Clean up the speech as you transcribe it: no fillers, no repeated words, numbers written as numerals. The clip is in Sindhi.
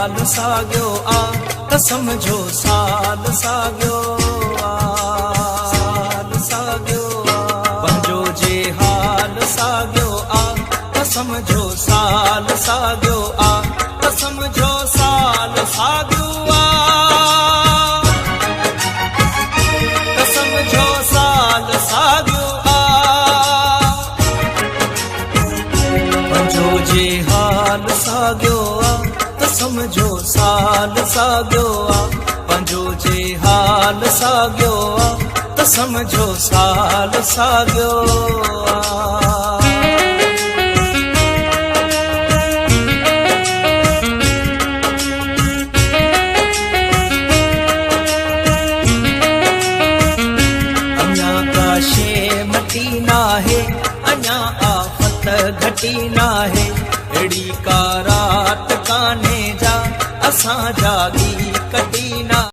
حال ساڳيو آ ته سمجهو سال ساڳيو آ سال ساڳيو آ پنهنجو جي حال ساڳيو آ ته سمجهو سال ساڳيو آ ته سمجهو سال ساڳيو آ ته سمجهو سال ساڳيو آ. پنهنجو جي حال ساڳيو آ ته سمجهو سال ساڳيو آ پنهنجو جي حال ساڳيو آ ته سمجهو سال ساڳيو آ. اڃا ڪا شيء مٽي ناهي. اڃا آفت گهٽي ناهي، اهڙي ڪا رات ڪانهي جا اسان جاڳي ڪٽي ناهي.